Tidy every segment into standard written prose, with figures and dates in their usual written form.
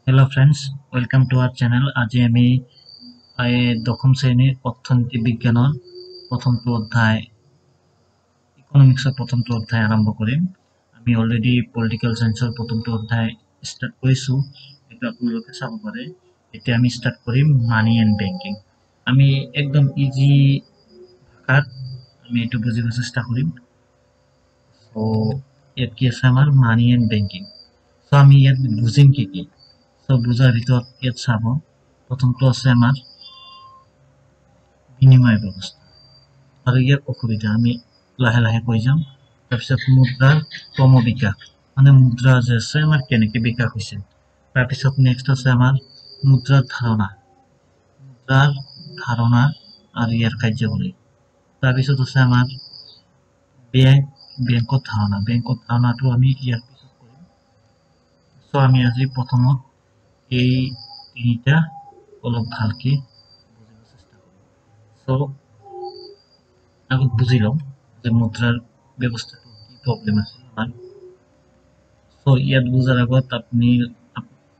Hello friends, welcome to our channel. আজি আমি দশম শ্ৰেণীৰ অৰ্থনীতি বিজ্ঞানৰ প্ৰথমটো অধ্যায়, ইকনমিক্সৰ প্ৰথমটো অধ্যায় আৰম্ভ কৰিম। আমি অলৰেডি পলিটিকেল চায়েন্সৰ প্ৰথমটো অধ্যায় ষ্টাৰ্ট কৰিছোঁ, এইটো আপোনালোকে চাব পাৰে। এতিয়া আমি ষ্টাৰ্ট কৰিম মানি এণ্ড বেংকিং। আমি একদম ইজি ভাষাত আমি এইটো বুজিব চেষ্টা কৰিম। চ' ইয়াত কি আছে আমাৰ মানি এণ্ড বেংকিং। চ' আমি ইয়াত বুজিম কি কি। চ' বুজাৰ ভিতৰত ইয়াত চাব, প্ৰথমটো আছে আমাৰ বিনিময় ব্যৱস্থা আৰু ইয়াৰ অসুবিধা, আমি লাহে লাহে কৈ যাম। তাৰপিছত মুদ্ৰাৰ ক্ৰম বিকাশ, মানে মুদ্ৰা যে আছে আমাৰ কেনেকে বিকাশ হৈছে। তাৰপিছত নেক্সট আছে আমাৰ মুদ্ৰাৰ ধাৰণা, মুদ্ৰাৰ ধাৰণা আৰু ইয়াৰ কাৰ্যাৱলী। তাৰপিছত আছে আমাৰ বেংকৰ ধাৰণা, বেংকৰ ধাৰণাটো আমি ইয়াৰ পিছত কৰিম। চ' আমি আজি প্ৰথমত এই তিনিটা অলপ ভালকে বুজিব চেষ্টা কৰিম। চ' আগত বুজি লওঁ যে মুদ্ৰাৰ ব্যৱস্থাটো কি প্ৰব্লেম আছে আমাৰ। চ' ইয়াত বুজাৰ আগত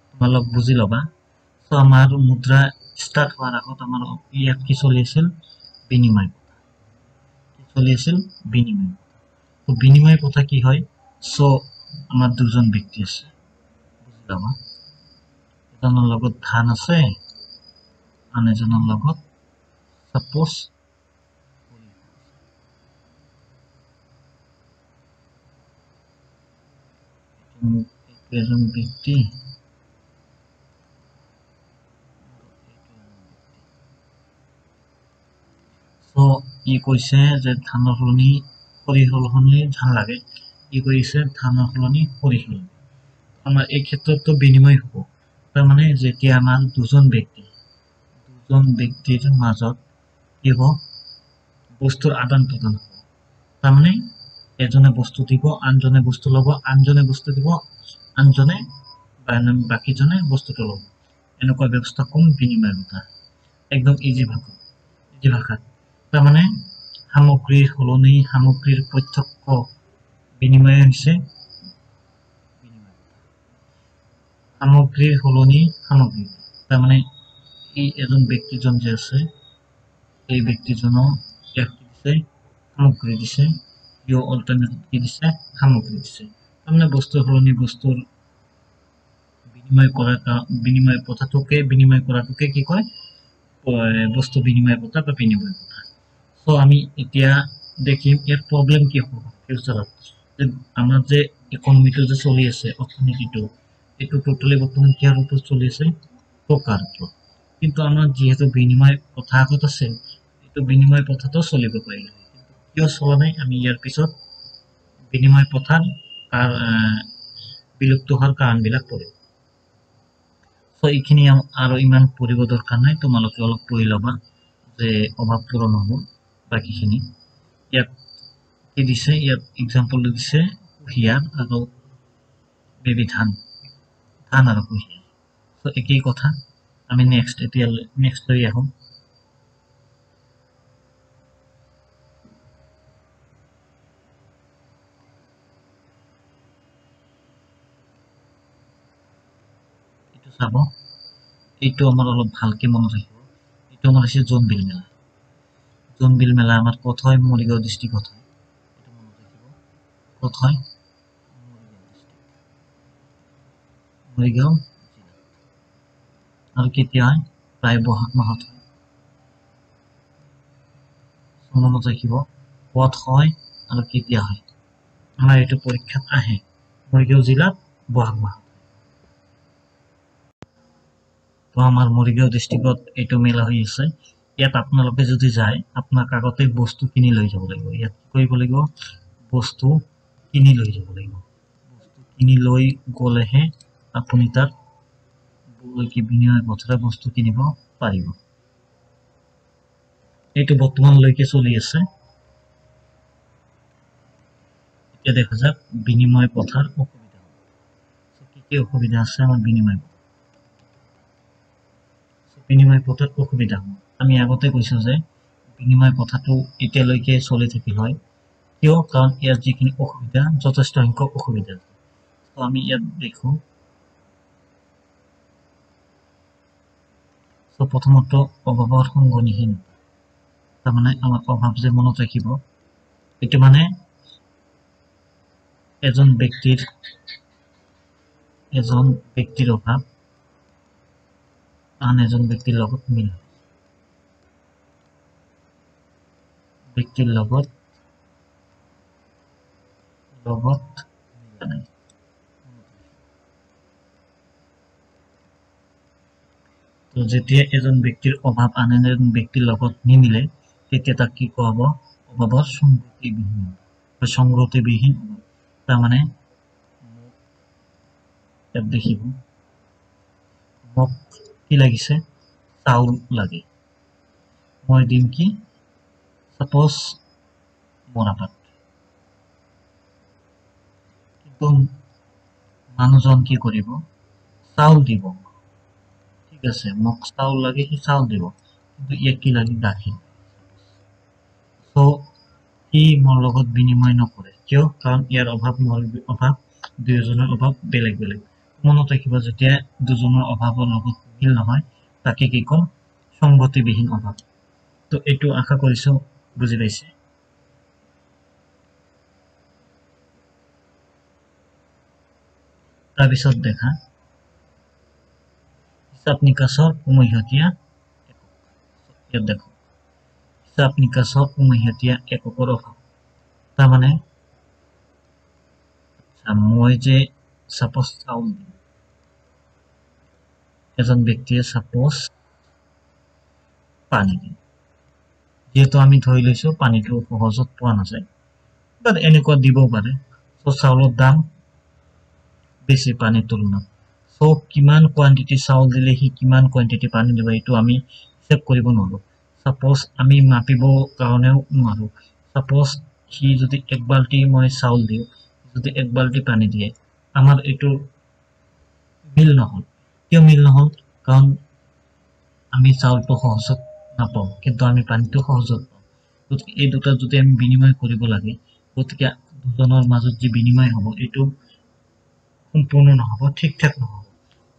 তোমালোক বুজি ল'বা। চ' আমাৰ মুদ্ৰা ষ্টাৰ্ট হোৱাৰ আগত আমাৰ ইয়াত কি চলি আছিল? বিনিময় প্ৰথা। কি চলি আছিল? বিনিময় প্ৰথা। ত' বিনিময় প্ৰথা কি হয়? চ' আমাৰ দুজন ব্যক্তি আছে, বুজি ল'বা। এজনৰ লগত ধান আছে, আন এজনৰ লগত চাপ'জ এইটো এজন ব্যক্তি, চ' ই কৈছে যে ধানৰ সলনি সৰিয়হৰ সলনি ধান লাগে, ই কৈছে ধানৰ সলনি সৰিয়হ লাগে। আমাৰ এই ক্ষেত্ৰততো বিনিময় হ'ব। তাৰমানে যেতিয়া আমাৰ দুজন ব্যক্তিৰ মাজত কি হ'ব? বস্তুৰ আদান প্ৰদান হ'ব। তাৰমানে এজনে বস্তু দিব, আনজনে বস্তু ল'ব, আনজনে বস্তু দিব, আনজনে বাকীজনে বস্তুটো ল'ব। এনেকুৱা ব্যৱস্থা কম বিনিময় প্ৰথা, একদম ইজি ভাষা, ইজি ভাষাত। তাৰমানে সামগ্ৰীৰ সলনি সামগ্ৰীৰ প্ৰত্যক্ষ বিনিময় হৈছে বিনিময় প্ৰথা। সামগ্ৰীৰ সলনি সামগ্ৰী, তাৰমানে এই এজন ব্যক্তিজন যে আছে, এই ব্যক্তিজনক ইয়াক কি দিছে? সামগ্ৰী দিছে। ইও অল্টাৰনেট কি দিছে? সামগ্ৰী দিছে। তাৰমানে বস্তুৰ সলনি বস্তুৰ বিনিময় কৰা, বিনিময় প্ৰথাটোকে, বিনিময় কৰাটোকে কি কয়? বস্তু বিনিময় প্ৰথা বা বিনিময় প্ৰথা। চ' আমি এতিয়া দেখিম ইয়াৰ প্ৰব্লেম কি হ'ব ফিউচাৰত। যে আমাৰ যে ইকনমিটো যে চলি আছে, অৰ্থনীতিটো, এইটো টোটেলি বৰ্তমান কিহৰ ওপৰত চলি আছে? টকাৰ ওপৰত। কিন্তু আমাৰ যিহেতু বিনিময় প্ৰথা আগত আছে, এইটো বিনিময় প্ৰথাটো চলিব পাৰিলে হয়, কিন্তু কিয় চলা নাই আমি ইয়াৰ পিছত বিনিময় প্ৰথাৰ তাৰ বিলুপ্ত হোৱাৰ কাৰণবিলাক পঢ়িম। চ' এইখিনি আৰু ইমান পঢ়িব দৰকাৰ নাই, তোমালোকে অলপ পঢ়ি ল'বা যে অভাৱ পূৰণ হ'ব বাকীখিনি। ইয়াত কি দিছে? ইয়াত এক্সাম্পল দিছে কুঁহিয়াৰ আৰু বেবী ধান, ধান আৰু কুঁহিয়াৰ। চ' একেই কথা। আমি নেক্সট এতিয়া নেক্সট লৈ আহোঁ। এইটো চাব, এইটো আমাৰ অলপ ভালকে মনত ৰাখিব। এইটো আমাৰ হৈছে জোনবিল মেলা। জোনবিল মেলা আমাৰ ক'ত হয়? মৰিগাঁও ডিষ্ট্ৰিক্টত হয়। এইটো মনত ৰাখিব, ক'ত হয়? মৰিগাঁও ডিষ্ট্ৰিক্ট, মৰিগাঁও জিলাত। আৰু কেতিয়া হয়? প্ৰায় বহাগ মাহত হয়। মনত ৰাখিব ক'ত হয় আৰু কেতিয়া হয়। আমাৰ এইটো পৰীক্ষাত আহে, মৰিগাঁও জিলাত বহাগ মাহত। তো আমাৰ মৰিগাঁও ডিষ্ট্ৰিক্টত এইটো মেলা হৈ আছে। ইয়াত আপোনালোকে যদি যায়, আপোনাক আগতে বস্তু কিনি লৈ যাব লাগিব। ইয়াত কি কৰিব লাগিব? বস্তু কিনি লৈ যাব লাগিব। বস্তু কিনি লৈ গ'লেহে আপুনি তাত কি বিনিময় পথেৰে বস্তু কিনিব পাৰিব। এইটো বৰ্তমানলৈকে চলি আছে। এতিয়া দেখা যাক বিনিময় প্ৰথাৰ অসুবিধা। কি কি অসুবিধা আছে আমাৰ বিনিময় প্ৰথাৰ? বিনিময় প্ৰথাৰ অসুবিধা আমি আগতে কৈছো যে বিনিময় প্ৰথাটো এতিয়ালৈকে চলি থাকিল হয়। কিয়? কাৰণ ইয়াত যিখিনি অসুবিধা, যথেষ্ট সংখ্যক অসুবিধা আছে। তো আমি ইয়াত দেখো চ' প্ৰথমতে অভাৱৰ সংগতিহীনতা, তাৰমানে আমাৰ অভাৱ যে মনত ৰাখিব, এইটো মানে এজন ব্যক্তিৰ অভাৱ আন এজন ব্যক্তিৰ লগত মিল, ব্যক্তিৰ লগত মিলা নাই। তো যেতিয়া এজন ব্যক্তিৰ অভাৱ আন এজন ব্যক্তিৰ লগত নিমিলে, তেতিয়া তাক কি কোৱা হ'ব? অভাৱৰ সংগতিবিহীন বা সংগতিবিহীন অভাৱ। তাৰমানে ইয়াত দেখিব, মোক কি লাগিছে? চাউল লাগে, মই দিম কি? চাপ'জ মৰাপাট। কিন্তু মানুহজন কি কৰিব? চাউল দিব, ঠিক আছে, মোক চাউল লাগে, সি চাউল দিব, কিন্তু ইয়াক কি লাগে? গাখীৰ। চ' সি মোৰ লগত বিনিময় নকৰে। কিয়? কাৰণ ইয়াৰ অভাৱ মোৰ অভাৱ, দুয়োজনৰ অভাৱ বেলেগ বেলেগ। মনত ৰাখিব, যেতিয়া দুজনৰ অভাৱৰ লগত মিল নহয়, তাকে কি ক'ম? সংগতিবিহীন অভাৱ। তো এইটো আশা কৰিছো বুজি পাইছে। তাৰপিছত দেখা হিচাপ নিকাচৰ উমৈহতীয়া একক। ইয়াত দেখো হিচাপ নিকাচৰ উমৈহতীয়া এককৰ অভাৱ। তাৰমানে মই যে চাপ'জ চাউল দিম, এজন ব্যক্তিয়ে চাপ'জ পানী দিম, যিহেতু আমি ধৰি লৈছো পানীটো সহজত পোৱা নাযায়, বাট এনেকুৱা দিবও পাৰে। চ' চাউলৰ দাম বেছি পানীৰ তুলনাত। চ' কিমান কোৱান্টিটি চাউল দিলে সি কিমান কোৱান্টিটি পানী দিব, এইটো আমি হিচাপ কৰিব নোৱাৰো। চাপ'জ আমি মাপিব কাৰণেও নোৱাৰো। চাপ'জ সি যদি এক বাল্টি মই চাউল দিওঁ, যদি এক বাল্টি পানী দিয়ে, আমাৰ এইটো মিল নহ'ল। কিয় মিল নহ'ল? কাৰণ আমি চাউলটো সহজত নাপাওঁ, কিন্তু আমি পানীটো সহজত পাওঁ। গতিকে এই দুটা যদি আমি বিনিময় কৰিব লাগে, গতিকে দুজনৰ মাজত যি বিনিময় হ'ব এইটো সম্পূৰ্ণ নহ'ব, ঠিক ঠাক নহ'ব।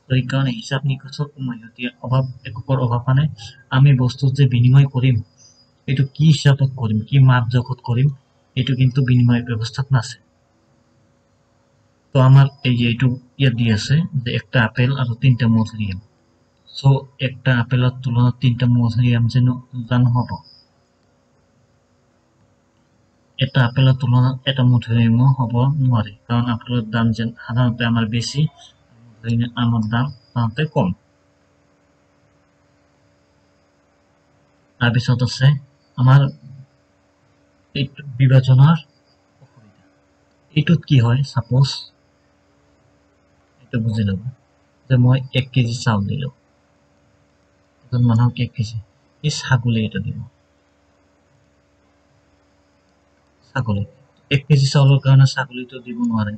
সেইকাৰণে হিচাপ নিকাচৰ উমৈহতীয়া অভাৱ, এককৰ অভাৱ মানে আমি বস্তু যে বিনিময় কৰিম, এইটো কি হিচাপত কৰিম, কি মাপ জোখত কৰিম, এইটো কিন্তু বিনিময় ব্যৱস্থাত নাছে। তো আমাৰ এই যে এইটো ইয়াত দি আছে যে একটা আপেল আৰু তিনিটা মধুৰিআম। চ' একটা আপেলৰ তুলনাত তিনিটা মধুৰিআম যেন জানো হ'ব? এটা আপেলৰ তুলনাত এটা মধুৰিআমো হ'ব নোৱাৰে, কাৰণ আপেলৰ দাম যেন সাধাৰণতে আমাৰ বেছি, মধুৰিআমৰ দাম সাধাৰণতে কম। তাৰপিছত আছে আমাৰ এইটো বিভাজনৰ অসুবিধা। এইটোত কি হয়, চাপ'জ এইটো বুজি ল'ব যে মই 1 কেজি চাউল দিলো এজন মানুহক, 1 কেজি, এই ছাগলী এটা দিব, ছাগলী 1 কেজি চাউলৰ কাৰণে ছাগলীটো দিব নোৱাৰে।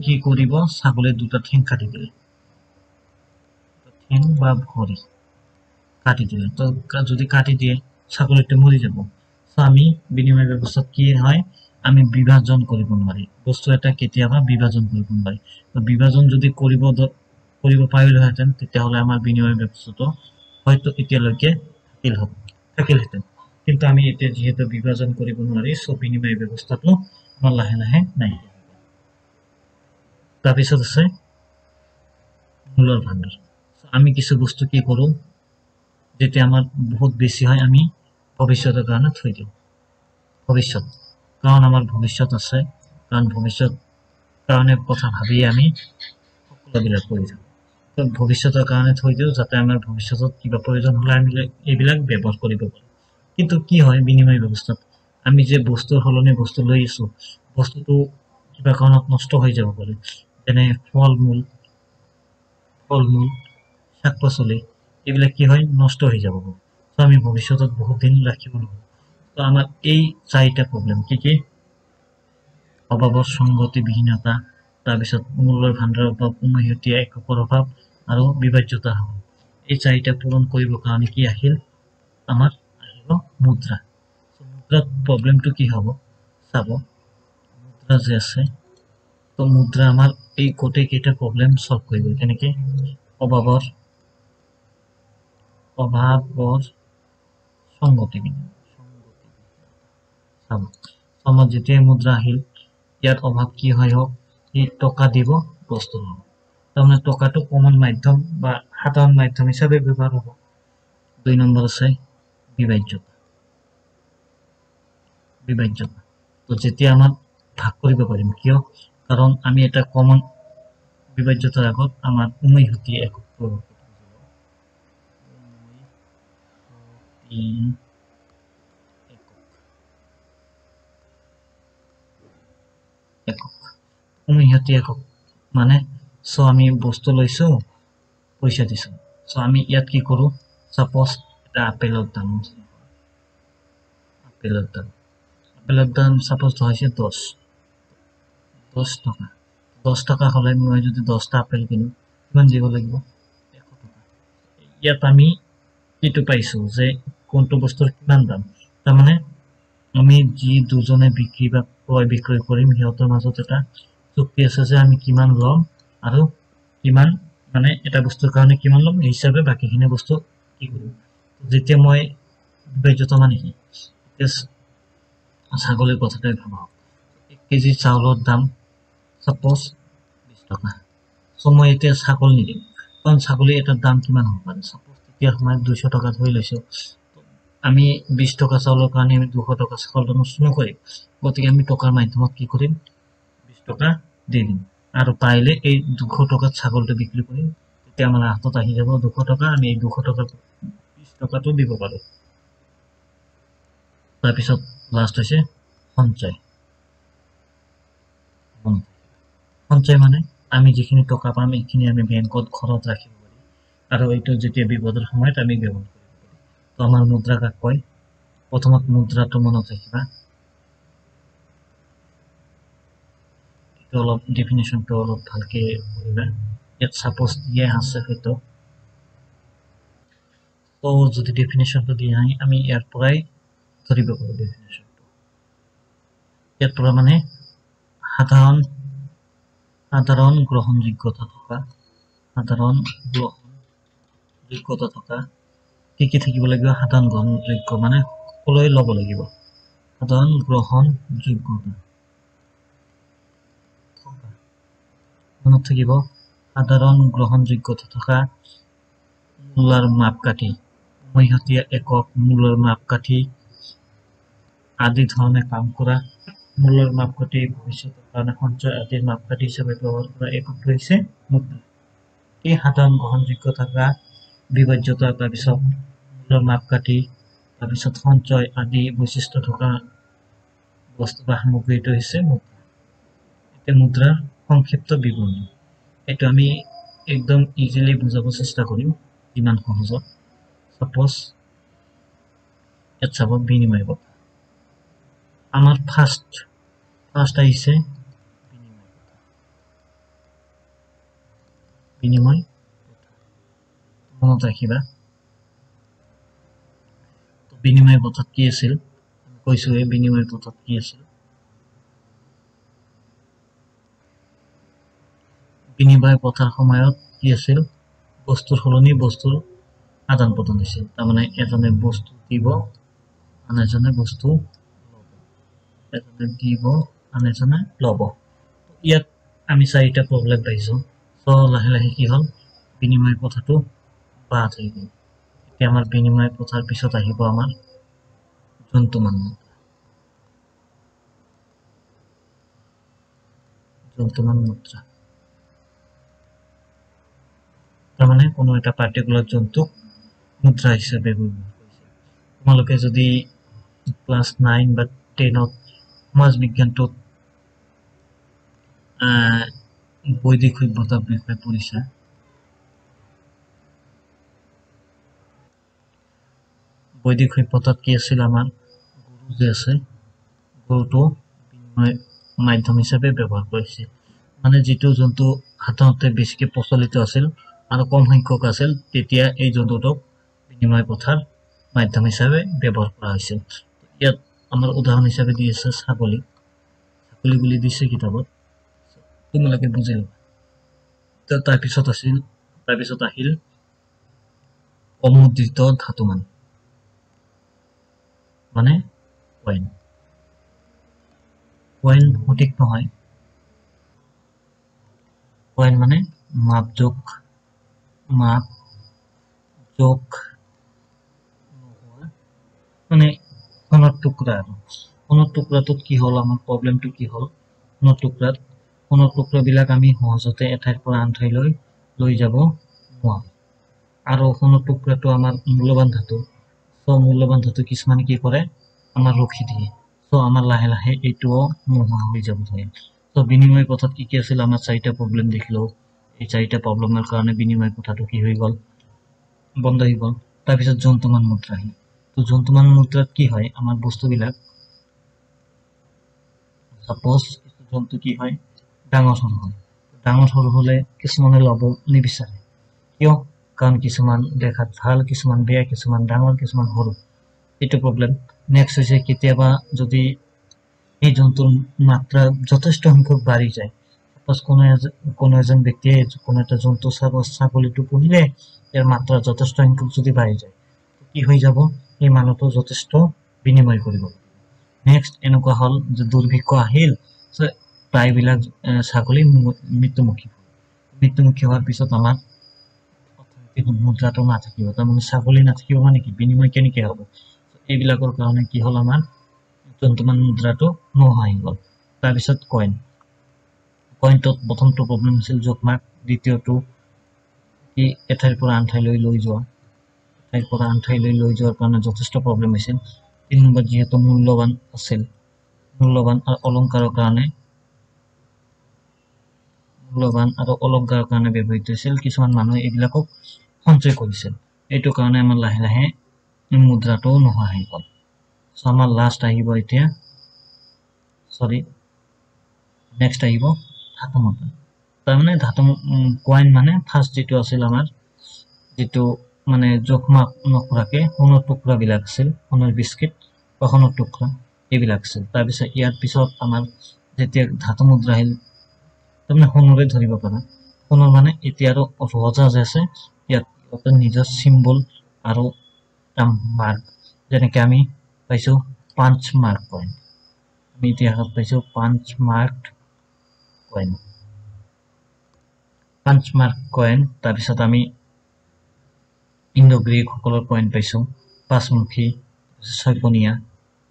কি কৰিব? ছাগলীৰ দুটা ঠেং কাটি দিলে, ঠেং বা ভৰি কাটি দিলে। তো যদি কাটি দিয়ে ছাগলীটো মৰি যাব। চ' আমি বিনিময় ব্যৱস্থাত কি হয়, আমি বিভাজন কৰিব নোৱাৰি, বস্তু এটা কেতিয়াবা বিভাজন কৰিব নোৱাৰি। তো বিভাজন যদি কৰিব পাৰিলোহেঁতেন, তেতিয়াহ'লে আমাৰ বিনিময় ব্যৱস্থাটো হয়তো এতিয়ালৈকে থাকিলহেঁতেন। কিন্তু আমি এতিয়া যিহেতু বিভাজন কৰিব নোৱাৰি, চ' বিনিময় ব্যৱস্থাটো আমাৰ লাহে লাহে নাইকিয়া হ'ব। তাৰপিছত আছে মূলৰ ভাণ্ডাৰ। আমি কিছু বস্তু কি কৰোঁ, যেতিয়া আমাৰ বহুত বেছি হয় আমি ভৱিষ্যতৰ কাৰণে থৈ দিওঁ। ভৱিষ্যত, কাৰণ আমাৰ ভৱিষ্যত আছে, কাৰণ ভৱিষ্যত কাৰণে কথা ভাবিয়ে আমি সকলোবিলাক কৰি থাকোঁ। তো ভৱিষ্যতৰ কাৰণে থৈ দিওঁ, যাতে আমাৰ ভৱিষ্যতত কিবা প্ৰয়োজন হ'লে আমি এইবিলাক ব্যৱহাৰ কৰিব পাৰোঁ। কিন্তু কি হয় বিনিময় ব্যৱস্থাত, আমি যে বস্তুৰ সলনি বস্তু লৈ আছোঁ, বস্তুটো কিবা কাৰণত নষ্ট হৈ যাব পাৰে, যেনে ফল মূল, শাক পাচলি, এইবিলাক কি হয় নষ্ট হৈ যাব পাৰে। ত' আমি ভৱিষ্যতত বহুত দিন ৰাখিব নোৱাৰোঁ। তো আমাৰ এই চাৰিটা প্ৰব্লেম কি কি? অভাৱৰ সংগতিবিহীনতা, তাৰপিছত মূল্যৰ ভাণ্ডাৰৰ অভাৱ, উমৈহতীয়া এককৰ অভাৱ আৰু বিভাজ্যতাৰ অভাৱ। এই চাৰিটা পূৰণ কৰিবৰ কাৰণে কি আহিল? আমাৰ আহিব মুদ্ৰা। মুদ্ৰাত প্ৰব্লেমটো কি হ'ব চাব, মুদ্ৰা যে আছে, তো মুদ্ৰা আমাৰ এই গোটেইকেইটা প্ৰব্লেম চল্ভ কৰিব। কেনেকে? অভাৱৰ অভাৱৰ সংগতি বিনিময়। চাব, আমাৰ যেতিয়াই মুদ্ৰা আহিল, ইয়াত অভাৱ কি হয় হওক, সি টকা দিব, বস্তু ল'ব। তাৰমানে টকাটো কমন মাধ্যম বা সাধাৰণ মাধ্যম হিচাপে ব্যৱহাৰ হ'ব। 2 নম্বৰ আছে বিভাজ্যতা। বিভাজ্যতা তো যেতিয়া আমাৰ ভাগ কৰিব পাৰিম, কিয়? কাৰণ আমি এটা কমন বিভাজ্যতাৰ আগত আমাৰ উমৈহতীয়া একক একক উমৈহতীয়া একক মানে চ' আমি বস্তু লৈছো, পইচা দিছো। চ' আমি ইয়াত কি কৰো, চাপ'জ এটা আপেলৰ দাম, আপেলৰ দাম চাপ'জ হৈছে 10 টকা। 10 টকা হ'লে মই যদি 10টা আপেল কিনো, কিমান দিব লাগিব? 100 টকা। ইয়াত আমি এইটো পাইছো যে কোনটো বস্তুৰ কিমান দাম। তাৰমানে আমি যি দুজনে বিক্ৰী বা ক্ৰয় বিক্ৰয় কৰিম, সিহঁতৰ মাজত এটা চুক্তি আছে যে আমি কিমান ল'ম আৰু কিমান, মানে এটা বস্তুৰ কাৰণে কিমান ল'ম, এই হিচাপে বাকীখিনি বস্তু কি কৰিম। যেতিয়া মই বিভাজ্যতা মানে কি, এতিয়া ছাগলীৰ কথাটোৱে ভাবা হওক, 1 কেজি চাউলৰ দাম চাপ'জ 20 টকা। চ' মই এতিয়া ছাগল নিদিম, কাৰণ ছাগলী এটাৰ দাম কিমান হ'ব পাৰে, চাপ'জ তেতিয়া সময়ত 200 টকা ধৰি লৈছোঁ। আমি 20 টকা চাউলৰ কাৰণে আমি 200 টকা ছাগলটো নষ্ট নকৰিম, গতিকে আমি টকাৰ মাধ্যমত কি কৰিম, 20 টকা দি দিম আৰু পাৰিলে এই 200 টকাত ছাগলটো বিক্ৰী কৰিম। তেতিয়া আমাৰ হাতত আহি যাব 200 টকা, আমি এই 200 টকাত 20 টকাটো দিব পাৰোঁ। তাৰপিছত লাষ্ট হৈছে সঞ্চয়। সঞ্চয় মানে আমি যিখিনি টকা পাম এইখিনি আমি বেংকত ঘৰত ৰাখিব পাৰি আৰু এইটো যেতিয়া বিপদৰ সময়ত আমি ব্যৱহাৰ কৰিব পাৰি। তো আমাৰ মুদ্ৰা কাক কয়? প্ৰথমত মুদ্ৰাটো মনত ৰাখিবা, এইটো অলপ ডেফিনেশ্যনটো অলপ ভালকে পঢ়িবা। ইয়াত চাপ'জ দিয়া আছে হয়তো, তো যদি ডেফিনেশ্যনটো দিয়া নাই আমি ইয়াৰ পৰাই ধৰিব পাৰোঁ ডেফিনেশ্যনটো। ইয়াৰ পৰা মানে সাধাৰণ গ্ৰহণযোগ্যতা থকা, সাধাৰণ গ্ৰহণযোগ্যতা থকা কি কি থাকিব লাগিব? সাধাৰণ গ্ৰহণযোগ্য মানে সকলোৱে ল'ব লাগিব, সাধাৰণ গ্ৰহণযোগ্যতা থকা মনত থাকিব, সাধাৰণ গ্ৰহণযোগ্যতা থকা মূল্যৰ মাপকাঠি, উমৈহতীয়া একক মূল্যৰ মাপকাঠি আদি ধৰণে কাম কৰা, মূল্যৰ মাপকাঠি ভৱিষ্যতৰ কাৰণে সঞ্চয় আদিৰ মাপকাঠি হিচাপে ব্যৱহাৰ কৰা এককটো হৈছে মুদ্ৰা। এই সাধাৰণ গ্ৰহণযোগ্য থকা, বিভাজ্যতা, তাৰপিছত মূল্যৰ মাপকাঠি, তাৰপিছত সঞ্চয় আদি বৈশিষ্ট্য থকা বস্তু বা সামগ্ৰীটো হৈছে মুদ্ৰা। এতিয়া মুদ্ৰাৰ সংক্ষিপ্ত বিৱৰণী, এইটো আমি একদম ইজিলি বুজাব চেষ্টা কৰিম যিমান সহজত। চাপ'জ ইয়াত চাব বিনিময় প্ৰথা, আমাৰ ফাৰ্ষ্ট আহিছে বিনিময় প্ৰথা। বিনিময় প্ৰথা মনত ৰাখিবা। বিনিময় প্ৰথাত কি আছিল আমি কৈছো, এই বিনিময় প্ৰথাত কি আছিল? বিনিময় প্ৰথাৰ সময়ত কি আছিল? বস্তুৰ সলনি বস্তুৰ আদান প্ৰদান হৈছিল। তাৰমানে এজনে বস্তু দিব, আন এজনে বস্তু ল'ব, এজনে দিব, আন এজনে ল'ব। ইয়াত আমি চাৰিটা প্ৰব্লেম পাইছো। চ' লাহে লাহে কি হ'ল, বিনিময় প্ৰথাটো বাদ হৈ গ'ল। এতিয়া আমাৰ বিনিময় প্ৰথাৰ পিছত আহিব আমাৰ জন্তুমান মুদ্ৰা। জন্তুমান মুদ্ৰা তাৰমানে কোনো এটা পাৰ্টিকুলাৰ জন্তুক মুদ্ৰা হিচাপে ব্যৱহাৰ কৰিছে। তোমালোকে যদি ক্লাছ 9 বা 10ত সমাজ বিজ্ঞানটোত বৈদিক সভ্যতাৰ বিষয়ে পঢ়িছা, বৈদিক সভ্যতাত কি আছিল? আমাৰ গৰু যে আছে, গৰুটো বিনিময় মাধ্যম হিচাপে ব্যৱহাৰ কৰিছিল। মানে যিটো জন্তু সাধাৰণতে বেছিকে প্ৰচলিত আছিল আৰু কম সংখ্যক আছিল, তেতিয়া এই জন্তুটোক বিনিময় প্ৰথাৰ মাধ্যম হিচাপে ব্যৱহাৰ কৰা হৈছিল। ইয়াত আমাৰ উদাহৰণ হিচাপে দি আছে ছাগলী, ছাগলী বুলি দিছে কিতাপত, তোমালোকে বুজি ল'বা। তাৰপিছত আহিল অমুদ্ৰিত ধাতুমান মানে কইন। কইন সঠিক নহয়, কইন মানে মাপ যোগ, মাপ যোগ মানে সোণৰ টুকুৰা। আৰু সোণৰ টুকুৰাটোত কি হ'ল, আমাৰ প্ৰব্লেমটো কি হ'ল, সোণৰ টুকুৰাত সোণৰ টুকুৰাবিলাক আমি সহজতে এঠাইৰ পৰা আন ঠাইলৈ লৈ যাব নোৱাৰোঁ। আৰু সোণৰ টুকুৰাটো আমাৰ মূল্যৱান ধাতু, চ' মূল্যৱান ধাতু কিছুমানে কি কৰে আমাৰ ৰখি দিয়ে, চ' আমাৰ লাহে লাহে এইটোও নোহোৱা হৈ যাব ধৰে। চ' বিনিময় পথত কি কি আছিল, আমাৰ চাৰিটা প্ৰব্লেম দেখিলোঁ। এই চাৰিটা প্ৰব্লেমৰ কাৰণে বিনিময় প্ৰথাটো কি হৈ গ'ল, বন্ধ হৈ গ'ল। তাৰপিছত জন্তুমান মুদ্ৰা আহিল। তো জন্তুমান মুদ্ৰাত কি হয়, আমাৰ বস্তুবিলাক চাপ'জ জন্তু কি হয় ডাঙৰ সৰু হয়, ডাঙৰ সৰু হ'লে কিছুমানে ল'ব নিবিচাৰে। কিয়? কাৰণ কিছুমান দেখাত ভাল, কিছুমান বেয়া, কিছুমান ডাঙৰ, কিছুমান সৰু, এইটো প্ৰব্লেম। নেক্সট হৈছে কেতিয়াবা যদি এই জন্তুৰ মাত্ৰা যথেষ্ট সংখ্যক বাঢ়ি যায়, চাপ'জ কোনো এজন ব্যক্তিয়ে কোনো এটা জন্তু ছাগলীটো পুহিলে ইয়াৰ মাত্ৰা যথেষ্ট সংখ্যক যদি বাঢ়ি যায়, কি হৈ যাব, এই মানুহটো যথেষ্ট বিনিময় কৰিব। নেক্সট এনেকুৱা হ'ল যে দুৰ্ভিক্ষ আহিল, প্ৰায়বিলাক ছাগলী মৃত্যুমুখী হ'ল। মৃত্যুমুখী হোৱাৰ পিছত আমাৰ অৰ্থনৈতিক মুদ্ৰাটো নাথাকিব, তাৰমানে ছাগলী নাথাকিব মানে কি বিনিময় কেনেকৈ হ'ব। এইবিলাকৰ কাৰণে কি হ'ল, আমাৰ জন্তুমান মুদ্ৰাটো নোহোৱা হৈ গ'ল। তাৰপিছত কইন, কইনটোত প্ৰথমটো প্ৰব্লেম হৈছিল জোখমাখ, দ্বিতীয়টো কি এঠাইৰ পৰা আন ঠাইলৈ লৈ যোৱা, এঠাইৰ পৰা আন ঠাইলৈ লৈ যোৱাৰ কাৰণে যথেষ্ট প্ৰব্লেম হৈছিল। তিনি নম্বৰ যিহেতু মূল্যৱান আছিল, মূল্যৱান আৰু অলংকাৰৰ কাৰণে, মূল্যৱান আৰু অলংকাৰৰ কাৰণে ব্যৱহৃত হৈছিল। কিছুমান মানুহে এইবিলাকক সঞ্চয় কৰিছিল, এইটো কাৰণে আমাৰ লাহে লাহে মুদ্ৰাটোও নোহোৱা হৈ গ'ল। চ' আমাৰ লাষ্ট আহিব এতিয়া, চৰি নেক্সট আহিব ধাতু মুদ্ৰা। তাৰমানে ধাতু কইন মানে ফাৰ্ষ্ট যিটো আছিল আমাৰ, যিটো মানে জোখমাখ নকৰাকে সোণৰ টুকুৰাবিলাক আছিল, সোণৰ বিস্কিট বা সোণৰ টুকুৰা এইবিলাক আছিল। তাৰপিছত ইয়াৰ পিছত আমাৰ যেতিয়া ধাতু মুদ্ৰা আহিল, তাৰমানে সোণৰে ধৰিব পাৰা, সোণৰ মানে এতিয়া আৰু ৰজা যে আছে ইয়াত নিজৰ চিম্বল আৰু মাৰ্ক, যেনেকে আমি পাইছোঁ 5 মাৰ্ক কইন, আমি ইতিহাসত পাইছোঁ 5 মাৰ্ক কইন, 5 মাৰ্ক কইন। তাৰপিছত আমি ইণ্ডো গ্ৰীকসকলৰ কইন পাইছোঁ, পাঁচমুখী, ছয়কোণীয়া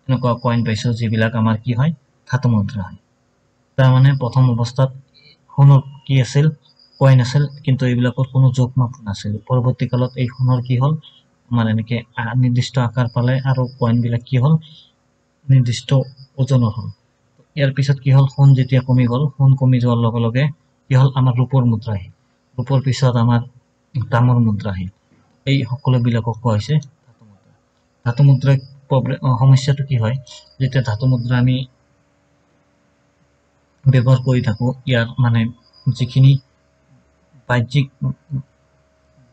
এনেকুৱা কইন পাইছোঁ, যিবিলাক আমাৰ কি হয় ধাতু মুদ্ৰা হয়। তাৰমানে প্ৰথম অৱস্থাত সোণৰ কি আছিল, কইন আছিল, কিন্তু এইবিলাকৰ কোনো জোখ মাখ নাছিল। পৰৱৰ্তী কালত এই সোণৰ কি হ'ল, আমাৰ এনেকে নিৰ্দিষ্ট আকাৰ পালে আৰু কইনবিলাক কি হ'ল নিৰ্দিষ্ট ওজনৰ হ'ল। ইয়াৰ পিছত কি হ'ল, সোণ যেতিয়া কমি গ'ল, সোণ কমি যোৱাৰ লগে লগে কি হ'ল, আমাৰ ৰূপৰ মুদ্ৰা আহিল, ৰূপৰ পিছত আমাৰ তামৰ মুদ্ৰা আহিল। এই সকলোবিলাকক কোৱা হৈছে ধাতু মুদ্ৰা। ধাতু মুদ্ৰাৰ প্ৰব্লেম সমস্যাটো কি হয়, যেতিয়া ধাতু মুদ্ৰা আমি ব্যৱহাৰ কৰি থাকোঁ, ইয়াৰ মানে যিখিনি বাহ্যিক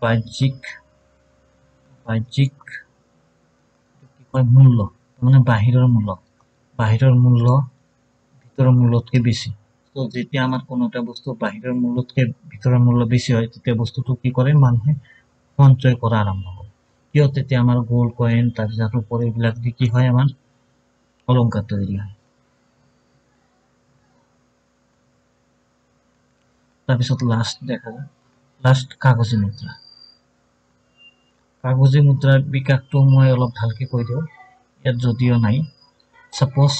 বাহ্যিক বাহ্যিক কি কয় মূল্য, মানে বাহিৰৰ মূল্য, বাহিৰৰ মূল্য ভিতৰৰ মূল্যতকৈ বেছি। তো যেতিয়া আমাৰ কোনো এটা বস্তু বাহিৰৰ মূল্যতকৈ ভিতৰৰ মূল্য বেছি হয়, তেতিয়া বস্তুটো কি কৰে মানুহে সঞ্চয় কৰা আৰম্ভ কৰে। কিয়? তেতিয়া আমাৰ গোল্ড কইন, তাৰপিছত ৰূপৰ এইবিলাক দি কি হয় আমাৰ অলংকাৰ তৈৰি হয়। তাৰপিছত লাষ্ট দেখা যায়, লাষ্ট কাগজী মুদ্ৰা। কাগজী মুদ্ৰাৰ বিকাশটো মই অলপ ভালকে কৈ দিওঁ, ইয়াত যদিও নাই। চাপ'জ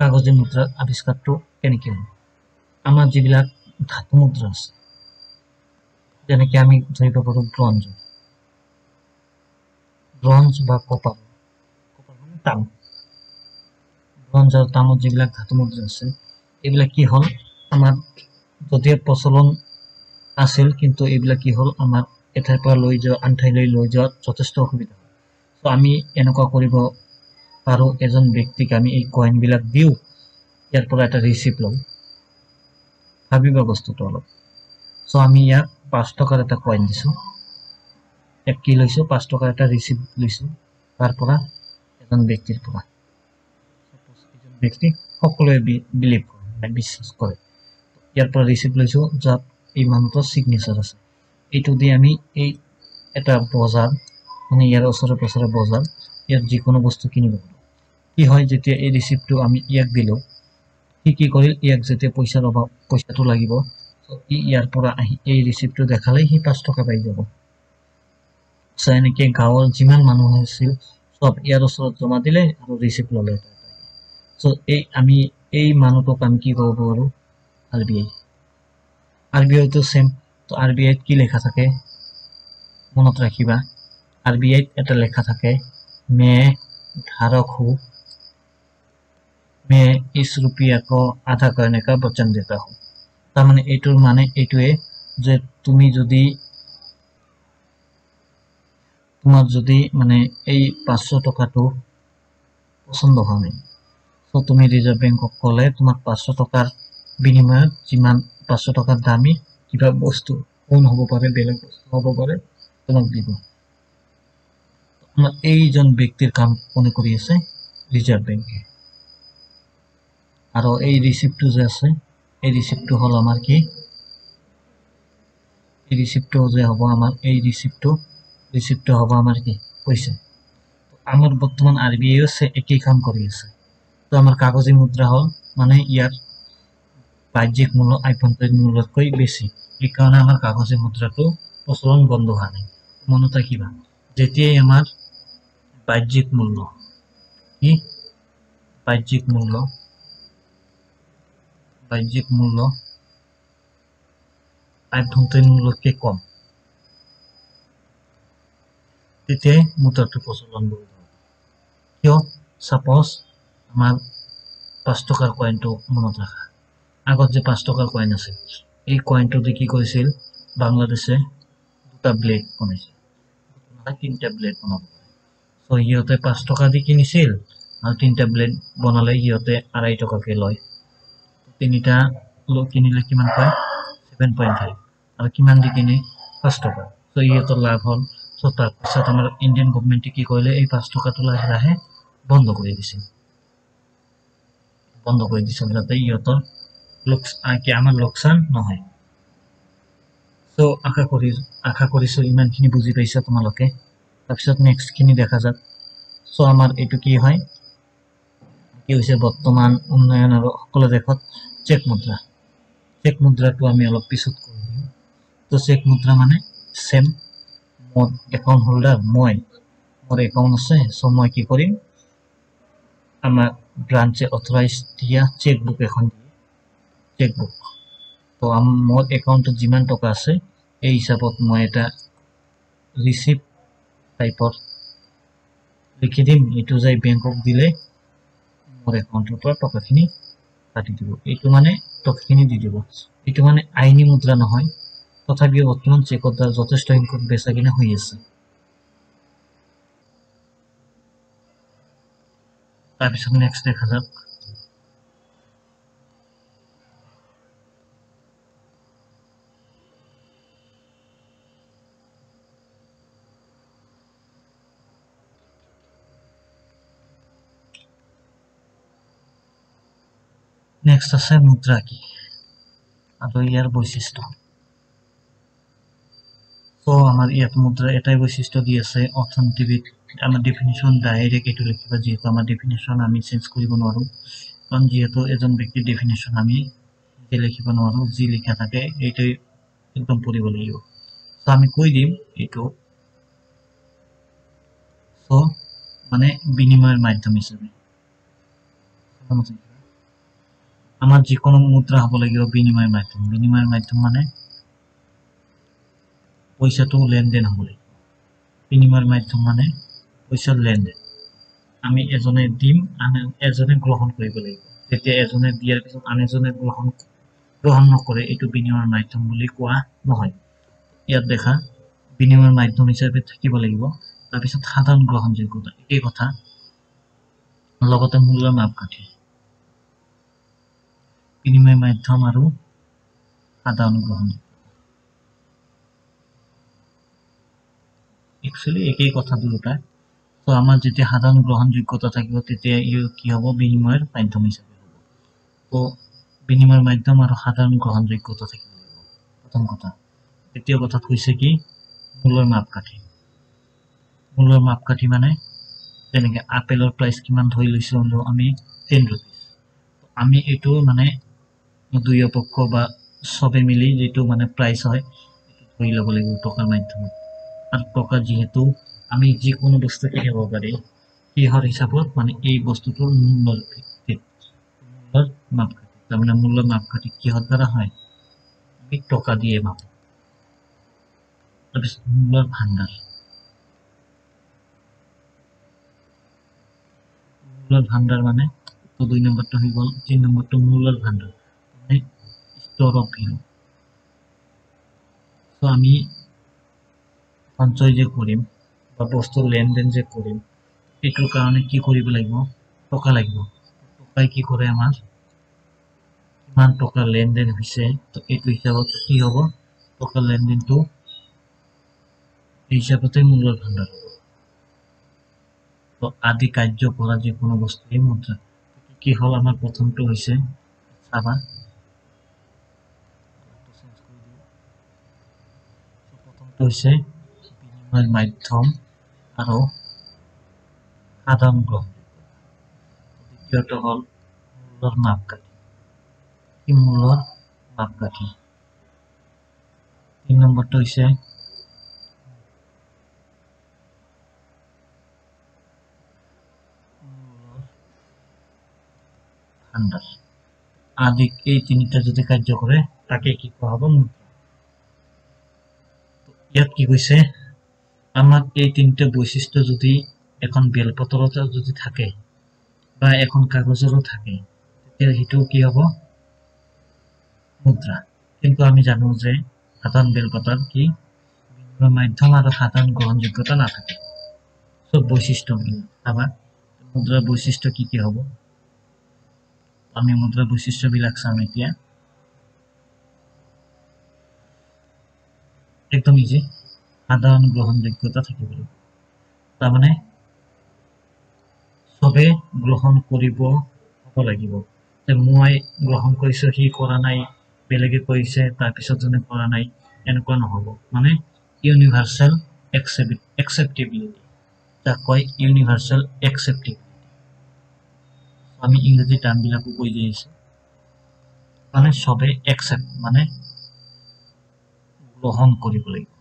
কাগজী মুদ্ৰাৰ আৱিষ্কাৰটো কেনেকে হ'ল, আমাৰ যিবিলাক ধাতু মুদ্ৰা আছে, যেনেকে আমি ধৰিব পাৰোঁ ব্ৰঞ্জ, ব্ৰঞ্জ বা কপাৰ, কপাৰ মানে তাম, ব্ৰঞ্জ আৰু তামৰ যিবিলাক ধাতু মুদ্ৰা আছে, এইবিলাক কি হ'ল আমাৰ যদিও প্ৰচলন আছিল, কিন্তু এইবিলাক কি হ'ল আমাৰ এঠাইৰ পৰা লৈ যোৱা আন ঠাইলৈ লৈ যোৱাত যথেষ্ট অসুবিধা হয়। চ' আমি এনেকুৱা কৰিব পাৰোঁ, এজন ব্যক্তিক আমি এই কইনবিলাক দিওঁ, ইয়াৰ পৰা এটা ৰিচিপ্ট লওঁ, ভাবিবা বস্তুটো অলপ। চ' আমি ইয়াক 5 টকাৰ এটা কইন দিছোঁ, এক কি লৈছোঁ, 5 টকাৰ এটা ৰিচিপ্ট লৈছোঁ তাৰ পৰা, এজন ব্যক্তিৰ পৰা। এজন ব্যক্তি সকলোৱে বিলিভ কৰে, মানে বিশ্বাস কৰে, ইয়াৰ পৰা ৰিচিপ্ট লৈছোঁ যাত এই মানুহটোৰ চিগনেচাৰ আছে। এইটো দি আমি এই এটা বজাৰ, মানে ইয়াৰ ওচৰে পাজৰে বজাৰ, ইয়াত যিকোনো বস্তু কিনিব পাৰোঁ। কি হয়, যেতিয়া এই ৰিচিপ্টটো আমি ইয়াক দিলোঁ, সি কি কৰিল, ইয়াক যেতিয়া পইচাৰ অভাৱ, পইচাটো লাগিব, ই ইয়াৰ পৰা আহি এই ৰিচিপ্টটো দেখালেই সি 5 টকা পাই যাব। চ' এনেকৈ গাঁৱৰ যিমান মানুহ আছিল চব ইয়াৰ ওচৰত জমা দিলে আৰু ৰিচিপ্ট ল'লে এটা এটাকে। চ' এই আমি এই মানুহটোক আমি কি ক'ব পাৰোঁ, R B I. R B আইটো ছেম। তো আৰ বি আইত কি লেখা থাকে মনত ৰাখিবা, আৰ বি আইত এটা লেখা থাকে, মে ধাৰক হু, মে ইছ ৰুপিয়া কো আধা करने का বচন দেতা হু। তাৰমানে এইটোৰ মানে এইটোৱে যে তুমি যদি তোমাৰ যদি মানে এই 500 টকাটো পচন্দ হোৱা নাই, চ' তুমি ৰিজাৰ্ভ বেংকক ক'লে তোমাক 500 টকাৰ বিনিময়ত যিমান 500 টকাৰ দামী কিবা বস্তু, সোণ হ'ব পাৰে, বেলেগ বস্তু হ'ব পাৰে, তোমাক দিব। আমাৰ এইজন ব্যক্তিৰ কাম কোনে কৰি আছে, ৰিজাৰ্ভ বেংকে। আৰু এই ৰিচিপ্টটো যে আছে, এই ৰিচিপ্টটো হ'ল আমাৰ কি, এই ৰিচিপ্টটো যে হ'ব আমাৰ, এই ৰিচিপ্টটো হ'ব আমাৰ কি, পইচা। আমাৰ বৰ্তমান আৰ বি আইও একেই কাম কৰি আছে। তো আমাৰ কাগজী মুদ্ৰা হ'ল মানে ইয়াৰ বাহ্যিক মূল্য আভ্যন্তৰীণ মূল্যতকৈ বেছি, সেইকাৰণে আমাৰ কাগজী মুদ্ৰাটো প্ৰচলন বন্ধ হোৱা নাই। মনত ৰাখিবা, যেতিয়াই আমাৰ বাহ্যিক মূল্য কি, বাহ্যিক মূল্য, বাহ্যিক মূল্য আভ্যন্তৰীণ মূল্যতকৈ কম, তেতিয়াই মুদ্ৰাটো প্ৰচলন বন্ধ হ'ব। কিয়, চাপ'জ আমাৰ 5 টকাৰ কইনটো মনত ৰাখা, আগত যে 5 টকাৰ কইন আছিল, এই কইনটো দি কি কৰিছিল, বাংলাদেশে দুটা ব্লেড বনাইছিল, নহয় 3টা ব্লেড বনাব পাৰে। চ' সিহঁতে 5 টকা দি কিনিছিল আৰু 3টা ব্লেড বনালে সিহঁতে 2.5 টকাকে লয়। 3টা কিনিলে কিমান পায়, 7.5, আৰু কিমান দি কিনে, 5 টকা। চ' সিহঁতৰ লাভ হ'ল। চ' তাৰপিছত আমাৰ ইণ্ডিয়ান গভমেণ্টে কি কৰিলে, এই 5 টকাটো লাহে লাহে বন্ধ কৰি দিছিল, বন্ধ কৰি দিছিল যাতে সিহঁতৰ আমাৰ লোকচান নহয়। চ' আশা কৰিছোঁ ইমানখিনি বুজি পাইছা তোমালোকে। তাৰপিছত নেক্সটখিনি দেখা যাক। চ' আমাৰ এইটো কি হয়, কি হৈছে বৰ্তমান উন্নয়ন আৰু সকলো দেশত চেক মুদ্ৰা। চেক মুদ্ৰাটো আমি অলপ পিছত কৰি দিম। তো চেক মুদ্ৰা মানে ছেম, মোৰ একাউণ্ট হোল্ডাৰ মই, মোৰ একাউণ্ট আছে, চ' মই কি কৰিম, আমাৰ ব্ৰাঞ্চে অথৰাইজ দিয়া চেকবুক এখন দিয়ে, চেকবুক। তো মোৰ একাউণ্টত যিমান টকা আছে এই হিচাপত মই এটা ৰিচিপ্ট টাইপৰ লিখি দিম, এইটো যাই বেংকক দিলে মোৰ একাউণ্টৰ পৰা টকাখিনি কাটি দিব, এইটো মানে টকাখিনি দি দিব। এইটো মানে আইনী মুদ্ৰা নহয়, তথাপিও বৰ্তমান চেকৰ দ্বাৰা যথেষ্ট সংখ্যক বেচা কিনা হৈ আছে। তাৰপিছত নেক্সট দেখা যাক। নেক্সট আছে মুদ্ৰা কি আৰু ইয়াৰ বৈশিষ্ট্য। চ' আমাৰ ইয়াত মুদ্ৰা এটাই বৈশিষ্ট্য দি আছে, অৰ্থনীতিবিদ। আমাৰ ডেফিনেশ্যন ডাইৰেক্ট এইটো লিখিবা, যিহেতু আমাৰ ডেফিনেশ্যন আমি চেঞ্জ কৰিব নোৱাৰোঁ, কাৰণ যিহেতু এজন ব্যক্তিৰ ডেফিনেশ্যন আমি নিজে লিখিব নোৱাৰোঁ, যি লিখা থাকে এইটোৱে একদম পঢ়িব লাগিব। চ' আমি কৈ দিম এইটো। চ' মানে বিনিময়ৰ মাধ্যম হিচাপে আমাৰ যিকোনো মুদ্ৰা হ'ব লাগিব বিনিময়ৰ মাধ্যম। বিনিময়ৰ মাধ্যম মানে পইচাটো লেনদেন হ'ব লাগিব। বিনিময়ৰ মাধ্যম মানে পইচাৰ লেনদেন, আমি এজনে দিম, আনে এজনে গ্ৰহণ কৰিব লাগিব। যেতিয়া এজনে দিয়াৰ পিছত আন এজনে গ্ৰহণ নকৰে, এইটো বিনিময়ৰ মাধ্যম বুলি কোৱা নহয়। ইয়াত দেখা বিনিময়ৰ মাধ্যম হিচাপে থাকিব লাগিব। তাৰপিছত সাধাৰণ গ্ৰহণযোগ্যতা একেই কথা, লগতে মূল্যৰ মাপকাঠি, বিনিময় মাধ্যম আৰু সাধাৰণ গ্ৰহণযোগ্যতা একচুৱেলি একেই কথা দুয়োটা। তো আমাৰ যেতিয়া সাধাৰণ গ্ৰহণযোগ্যতা থাকিব তেতিয়া ই কি হ'ব, বিনিময়ৰ মাধ্যম হিচাপে হ'ব। তো বিনিময়ৰ মাধ্যম আৰু সাধাৰণ গ্ৰহণযোগ্যতা থাকিব লাগিব প্ৰথম কথা। দ্বিতীয় কথাত হৈছে কি, মূল্যৰ মাপকাঠি। মূল্যৰ মাপকাঠি মানে যেনেকৈ আপেলৰ প্ৰাইচ কিমান ধৰি লৈছোঁ আমি 10 ৰুপিজ, আমি এইটো মানে দুয়ো পক্ষ বা চবে মিলি যিটো মানে প্ৰাইচ হয় এইটো ধৰি ল'ব লাগিব টকাৰ মাধ্যমত। আৰু টকা যিহেতু আমি যিকোনো বস্তু কিনিব পাৰি কিহৰ হিচাপত মানে এই বস্তুটোৰ মূল্যৰ ভিত্তিত, মূল্যৰ মাপকাঠি। তাৰমানে মূল্যৰ মাপকাঠি কিহৰ দ্বাৰা হয়? আমি টকা দিয়ে মাপো। তাৰপিছত মূল্যৰ ভাণ্ডাৰ। মূল্যৰ ভাণ্ডাৰ মানে তো 2 নম্বৰটো হৈ গ'ল। 3 নম্বৰটো মূল্যৰ ভাণ্ডাৰ মানে ষ্ট'ৰ অফ ভেলু। চ' আমি সঞ্চয় যে কৰিম বা বস্তুৰ লেনদেন যে কৰিম এইটোৰ কাৰণে কি কৰিব লাগিব? টকা লাগিব। টকাই কি কৰে আমাৰ কিমান টকা লেনদেন হৈছে, তো এইটো হিচাপত কি হ'ব? টকাৰ লেনদেনটো এই হিচাপতে মূল্যৰ ভাণ্ডাৰ হ'ব। তো আদি কাৰ্য কৰা যিকোনো বস্তুৱেই মুদ্ৰা। কি হ'ল আমাৰ প্ৰথমটো হৈছে চাবা, প্ৰথমটো হৈছে বিনিময়ৰ মাধ্যম আৰু সাধাৰণ গ্ৰহণযোগ্যতা। দ্বিতীয়টো হ'ল মূল্যৰ মাপকাঠি। কি মূল্যৰ মাপকাঠি? 3 নম্বৰটো হৈছে মূল্যৰ ভাণ্ডাৰ। আদি এই তিনিটা যদি কাৰ্য কৰে তাকে কি কোৱা হ'ব? মুদ্ৰা। ইয়াত কি কৈছে? আমাৰ এই তিনিটা বৈশিষ্ট্য যদি এখন বেলপত্ৰত যদি থাকে বা এখন কাগজৰো থাকে তেতিয়া সেইটো কি হ'ব? মুদ্ৰা। কিন্তু আমি জানো যে সাধাৰণ বেলপত্ৰৰ কি বিনিময় মাধ্যম আৰু সাধাৰণ গ্ৰহণযোগ্যতা নাথাকে। চব বৈশিষ্ট্য আবাৰ মুদ্ৰাৰ বৈশিষ্ট্য কি কি হ'ব? আমি মুদ্ৰাৰ বৈশিষ্ট্যবিলাক চাম এতিয়া। একদম ইজি, সাধাৰণ গ্ৰহণযোগ্যতা থাকিব লাগিব। তাৰমানে চবে গ্ৰহণ কৰিব হ'ব লাগিব। যে মই গ্ৰহণ কৰিছো, সি কৰা নাই, বেলেগে কৰিছে, তাৰপিছত জনে কৰা নাই, এনেকুৱা নহ'ব। মানে ইউনিভাৰ্চেল একচেপ্টেবিলিটি, যাক কয় ইউনিভাৰ্চেল একচেপ্টেবিলিটি। আমি ইংৰাজী টাৰ্মবিলাকো কৈ দি আছো। মানে চবে একচেপ্ট মানে গ্ৰহণ কৰিব লাগিব।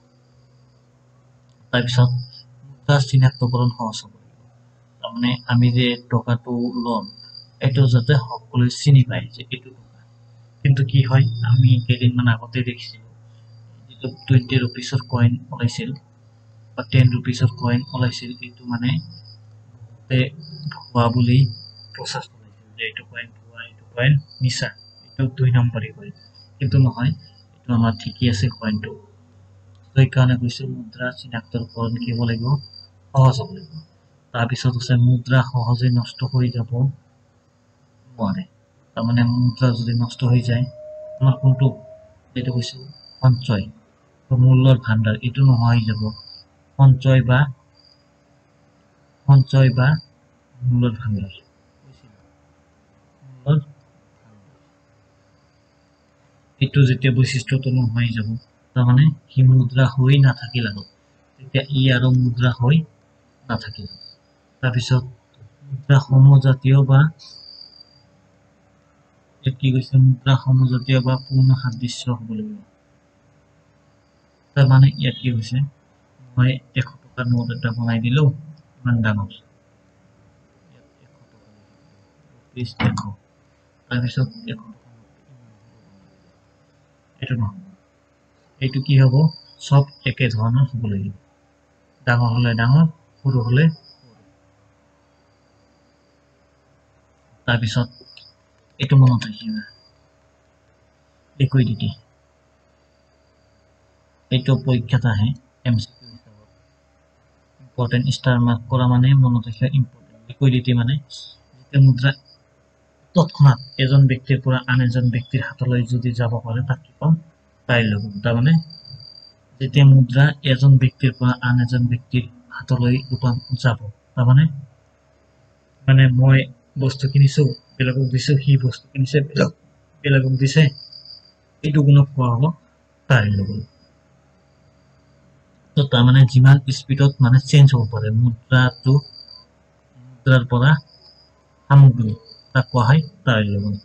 তাৰপিছত মুদ্ৰা চিনাক্তকৰণ সহজ হ'ব লাগিব। তাৰমানে আমি যে টকাটো ল'ম এইটো যাতে সকলোৱে চিনি পায় যে এইটো টকা। কিন্তু কি হয়, আমি কেইদিনমান আগতে দেখিছিলোঁ যিটো 20 ৰুপিজৰ কইন ওলাইছিল বা 10 ৰুপিজৰ কইন ওলাইছিল, এইটো মানে বহুতে ভুৱা বুলি প্ৰচাৰ চলাইছিল যে এইটো কইন ভুৱা, এইটো কইন মিছা, এইটো 2 নম্বৰী কইন। কিন্তু নহয়, এইটো আমাৰ ঠিকেই আছে কইনটো। সেইকাৰণে কৈছোঁ মুদ্ৰা চিনাক্তকৰণ কি হ'ব লাগিব? সহজ হ'ব লাগিব। তাৰপিছত আছে মুদ্ৰা সহজে নষ্ট হৈ যাব নোৱাৰে। তাৰমানে মুদ্ৰা যদি নষ্ট হৈ যায় আমাৰ কোনটো এইটো কৈছোঁ সঞ্চয় মূল্যৰ ভাণ্ডাৰ এইটো নোহোৱা হৈ যাব। সঞ্চয় বা মূল্যৰ ভাণ্ডাৰ, মূল্যৰ এইটো যেতিয়া বৈশিষ্ট্যটো নোহোৱা হৈ যাব তাৰমানে সি মুদ্ৰা হৈ নাথাকিল আৰু তেতিয়া ই আৰু মুদ্ৰা হৈ নাথাকিল। তাৰপিছত মুদ্ৰা সমজাতীয় বা কি কৈছে, মুদ্ৰা সমজাতীয় বা পূৰ্ণ সাদৃশ্য হ'ব লাগিব। তাৰমানে ইয়াত কি হৈছে, মই 100 টকাৰ নোট এটা বনাই দিলো ইমান ডাঙৰ, ইয়াত 100 টকা ৰুপিজ 100, তাৰপিছত 100 টকা নোট ইমান এইটো নহয়, এইটো কি হ'ব, চব একে ধৰণৰ হ'ব লাগিব, ডাঙৰ হ'লে ডাঙৰ, সৰু হ'লে সৰু। তাৰপিছত এইটো মনত ৰাখিবা, লিকুইডিটি, এইটো পৰীক্ষাত আহে এম চি কিউ হিচাপত, ইম্পৰ্টেণ্ট ষ্টাৰ মাৰ্ক কৰা মানে মনত ৰাখিবা ইম্পৰ্টেণ্ট। লিকুইডিটি মানে যেতিয়া মুদ্ৰা তৎক্ষণাত এজন ব্যক্তিৰ পৰা আন এজন ব্যক্তিৰ হাতলৈ যদি যাব পাৰে তাক কি ক'ম, তাইৰ লগত। তাৰমানে যেতিয়া মুদ্ৰা এজন ব্যক্তিৰ পৰা আন এজন ব্যক্তিৰ হাতলৈ যাব, তাৰমানে মানে মই বস্তু কিনিছো বেলেগক দিছো, সি বস্তু কিনিছে বেলেগক দিছে, এইটো গুণক কোৱা হ'ব তাইৰ লগত। তাৰমানে যিমান স্পীডত মানে চেঞ্জ হ'ব পাৰে মুদ্ৰাটো, মুদ্ৰাৰ পৰা সামগ্ৰী, তাক কোৱা হয় তাৰল্যগুণ।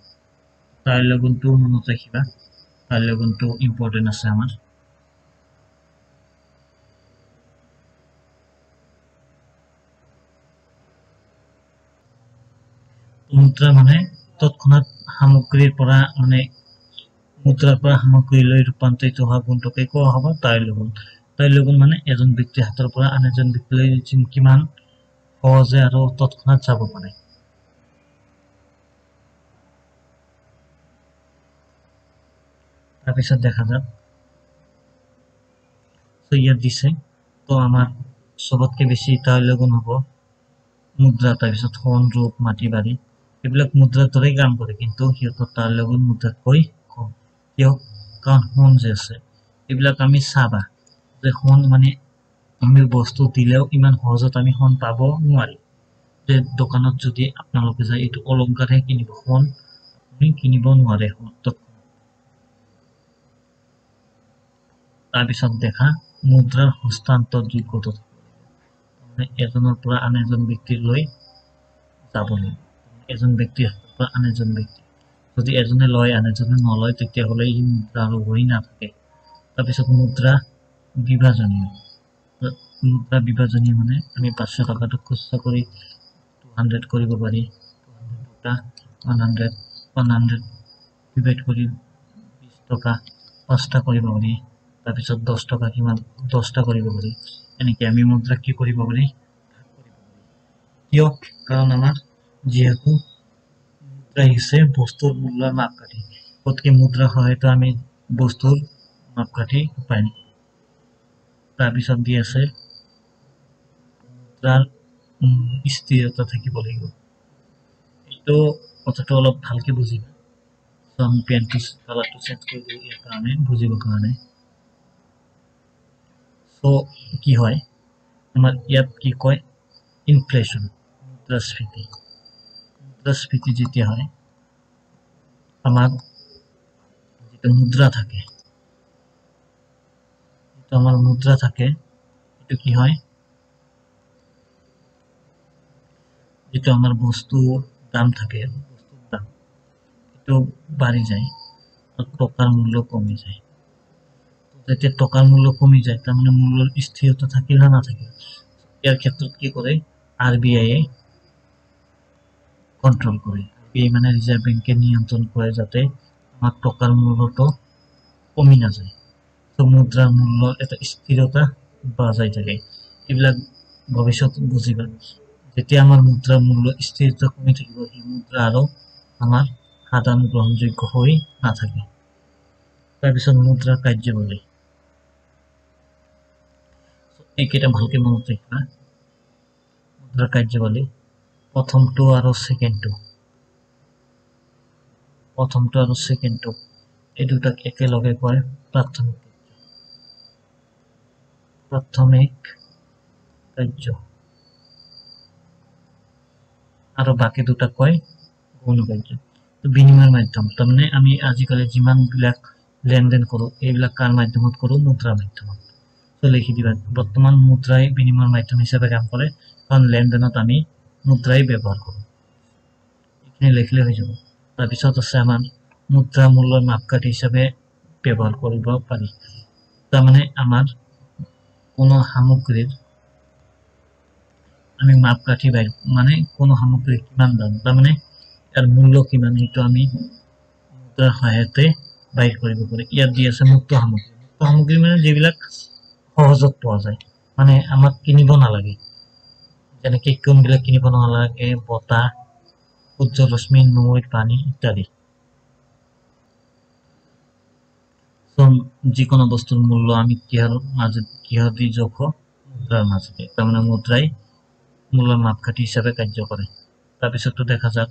তাৰল্যগুণটো মনত ৰাখিবা, তাৰল্যগুণটো ইম্পৰ্টেণ্ট আছে আমাৰ। মুদ্ৰা মানে তৎক্ষণাত সামগ্ৰীৰ পৰা মানে মুদ্ৰাৰ পৰা সামগ্ৰীলৈ ৰূপান্তৰিত হোৱা গুণটোকে কোৱা হ'ব তাৰল্যগুণ। তাৰল্যগুণ মানে এজন ব্যক্তিৰ হাতৰ পৰা আন এজন ব্যক্তিলৈ কিমান সহজে আৰু তৎক্ষণাত যাব পাৰে। তাৰপিছত দেখা যাক, ইয়াত দিছে তো আমাৰ চবতকে বেছি তাৰল্যগুণ হ'ব মুদ্ৰা, তাৰপিছত সোণ, ৰূপ, মাটি, বাৰী, এইবিলাক মুদ্ৰাৰ দৰেই কাম কৰে, কিন্তু সিহঁতৰ তাৰল্যগুণ মুদ্ৰাতকৈ কম। কিয়? কাৰণ সোণ যে আছে, এইবিলাক আমি চাবা যে সোণ মানে আমি বস্তু দিলেও ইমান সহজত আমি সোণ পাব নোৱাৰি। যে দোকানত যদি আপোনালোকে যায় এইটো অলংকাৰহে কিনিব, সোণ আপুনি কিনিব নোৱাৰে তৎক্ষণাত। তাৰপিছত দেখা মুদ্ৰাৰ হস্তান্তৰযোগ্যতা থাকিব লাগিব, মানে এজনৰ পৰা আন এজন ব্যক্তিলৈ যাব লাগিব, এজন ব্যক্তিৰ হাতৰ পৰা আন এজন ব্যক্তি। যদি এজনে লয় আন এজনে নলয় তেতিয়াহ'লে ই মুদ্ৰা আৰু হৈ নাথাকে। তাৰপিছত মুদ্ৰা বিভাজনীয়। মুদ্ৰা বিভাজনীয় মানে আমি 500 টকাটো খুচৰা কৰি 200 কৰিব পাৰি, 200 দুটা, 100, 100 ডিভাইড কৰি 20 টকা 5টা কৰিব পাৰি, তাৰপিছত 10 টকা কিমান 10টা কৰিব পাৰি। এনেকে আমি মুদ্ৰা কি কৰিব পাৰি, ভাগ কৰিব পাৰি। কিয়? কাৰণ আমাৰ যিহেতু মুদ্ৰা হৈছে বস্তুৰ মূল্যৰ মাপকাঠি, গতিকে মুদ্ৰাৰ সহায়তো আমি বস্তুৰ মাপকাঠি পাই। তাৰপিছত দি আছে মুদ্ৰাৰ স্থিৰতা থাকিব লাগিব। এইটো কথাটো অলপ ভালকে বুজিবা। আমি পেনটো কালাৰটো চেঞ্জ কৰি দিওঁ ইয়াৰ কাৰণে, বুজিবৰ কাৰণে। চ' কি হয় আমাৰ ইয়াত কি কয়, ইনফ্লেশ্যন, মুদ্ৰাস্ফীতি। মুদ্ৰাস্ফীতি যেতিয়া হয় আমাৰ যিটো মুদ্ৰা থাকে, যিটো আমাৰ মুদ্ৰা থাকে এইটো কি হয়, যিটো আমাৰ বস্তুৰ দাম থাকে, বস্তুৰ দাম এইটো বাঢ়ি যায় আৰু টকাৰ মূল্য কমি যায়। যেতিয়া টকাৰ মূল্য কমি যায় তাৰমানে মূল্যৰ স্থিৰতা থাকিল না নাথাকিল। ইয়াৰ ক্ষেত্ৰত কি কৰে, আৰ বি আইয়ে কণ্ট্ৰল কৰে। আৰ বি আই মানে ৰিজাৰ্ভ বেংকে নিয়ন্ত্ৰণ কৰে যাতে আমাৰ টকাৰ মূল্যটো কমি নাযায়। ত' মুদ্ৰাৰ মূল্যৰ এটা স্থিৰতা বজাই থাকে। এইবিলাক ভৱিষ্যত বুজিবা। যেতিয়া আমাৰ মুদ্ৰাৰ মূল্য স্থিৰতা কমি থাকিব, সেই মুদ্ৰা আৰু আমাৰ সাধাৰণ গ্ৰহণযোগ্য হৈ নাথাকে। তাৰপিছত মুদ্ৰাৰ কাৰ্যাৱলী, এইকেইটা ভালকে মনত ৰাখিবা। মুদ্ৰাৰ কাৰ্যাৱলী প্ৰথমটো আৰু ছেকেণ্ডটো, প্ৰথমটো আৰু ছেকেণ্ডটো এই দুটাক একেলগে কয় প্ৰাথমিক কাৰ্য, প্ৰাথমিক কাৰ্য, আৰু বাকী দুটাক কয় গৌণ কাৰ্য। বিনিময়ৰ মাধ্যম, তাৰমানে আমি আজিকালি যিমানবিলাক লেনদেন কৰোঁ এইবিলাক কাৰ মাধ্যমত কৰোঁ, মুদ্ৰাৰ মাধ্যমত। ত' লিখি দিবা, বৰ্তমান মুদ্ৰাই বিনিময়ৰ মাধ্যম হিচাপে কাম কৰে, কাৰণ লেনদেনত আমি মুদ্ৰাই ব্যৱহাৰ কৰোঁ। এইখিনি লিখিলে হৈ যাব। তাৰপিছত আছে আমাৰ মুদ্ৰা মূল্যৰ মাপকাঠি হিচাপে ব্যৱহাৰ কৰিব পাৰি। তাৰমানে আমাৰ কোনো সামগ্ৰীৰ আমি মাপকাঠি বাহিৰ, মানে কোনো সামগ্ৰীৰ কিমান দাম, তাৰমানে ইয়াৰ মূল্য কিমান, সেইটো আমি মুদ্ৰাৰ সহায়তে বাহিৰ কৰিব পাৰি। ইয়াত দি আছে মুক্ত সামগ্ৰী। মুক্ত সামগ্ৰী মানে যিবিলাক সহজত পোৱা যায়, মানে আমাক কিনিব নালাগে, যেনেকে কোনবিলাক কিনিব নালাগে, বতাহ, সূৰ্য ৰশ্মি, নৈ, পানী ইত্যাদি। যিকোনো বস্তুৰ মূল্য আমি কিহৰ মাজত, কিহৰ দি জোখ, মুদ্ৰাৰ মাজতে, তাৰমানে মুদ্ৰাই মূল্যৰ মাপকাঠি হিচাপে কাৰ্য কৰে। তাৰপিছতো দেখা যাক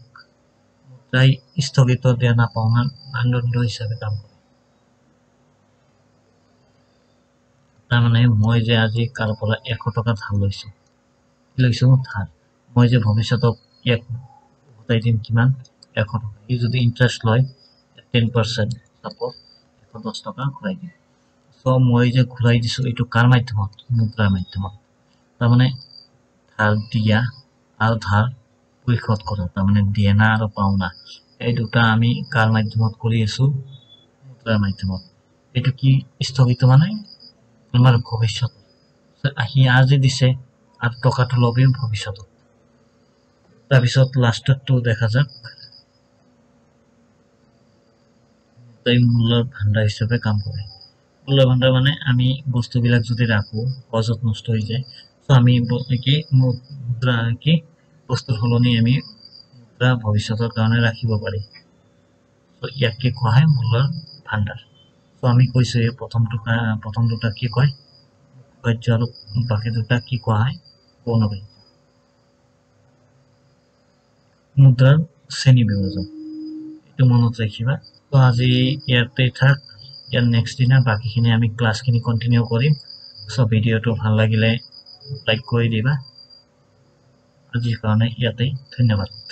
মুদ্ৰাই স্থগিত দেনা পাওনাৰ মানদণ্ড হিচাপে কাম কৰে। তাৰমানে মই যে আজি কাৰ পৰা 100 টকা ধাৰ লৈছো, লৈছো ধাৰ, মই যে ভৱিষ্যতক ইয়াক উভতাই দিম কিমান, 100 টকা। ই যদি ইণ্টাৰেষ্ট লয় 10%, চাপ'জ 110 টকা ঘূৰাই দিম। চ' মই যে ঘূৰাই দিছোঁ এইটো কাৰ মাধ্যমত? মুদ্ৰাৰ মাধ্যমত। তাৰমানে ধাৰ দিয়া আৰু ধাৰ পৰিশোধ কৰা, তাৰমানে দেনা আৰু পাওনা, এই দুটা আমি কাৰ মাধ্যমত কৰি আছোঁ? মুদ্ৰাৰ মাধ্যমত। এইটো কি স্থগিত মানে আমাৰ ভৱিষ্যত, সি আজি দিছে আৰু টকাটো ল'বি ভৱিষ্যতত। তাৰপিছত লাষ্টৰটো দেখা যাক, মুদ্ৰাই মূল্যৰ ভাণ্ডাৰ হিচাপে কাম কৰে। মূল্য ভাণ্ডাৰ মানে আমি বস্তুবিলাক যদি ৰাখোঁ সহজত নষ্ট হৈ যায়। চ' আমি কি মুদ্ৰা কি বস্তুৰ সলনি আমি মুদ্ৰা ভৱিষ্যতৰ কাৰণে ৰাখিব পাৰি। চ' ইয়াক কি কোৱা হয়? মূল্যৰ ভাণ্ডাৰ। চ' আমি কৈছোঁ এই প্ৰথম দুটা কি কয়? কাৰ্য, আৰু বাকী দুটা কি কোৱা হয়? গৌণ কাৰ্য। মুদ্ৰাৰ শ্ৰেণী বিভাজন, এইটো মনত ৰাখিবা। ত' আজি ইয়াতে থাক, ইয়াৰ নেক্সট দিনা বাকীখিনি আমি ক্লাছখিনি কণ্টিনিউ কৰিম। চ' ভিডিঅ'টো ভাল লাগিলে লাইক কৰি দিবা। আজিৰ কাৰণে ইয়াতেই, ধন্যবাদ।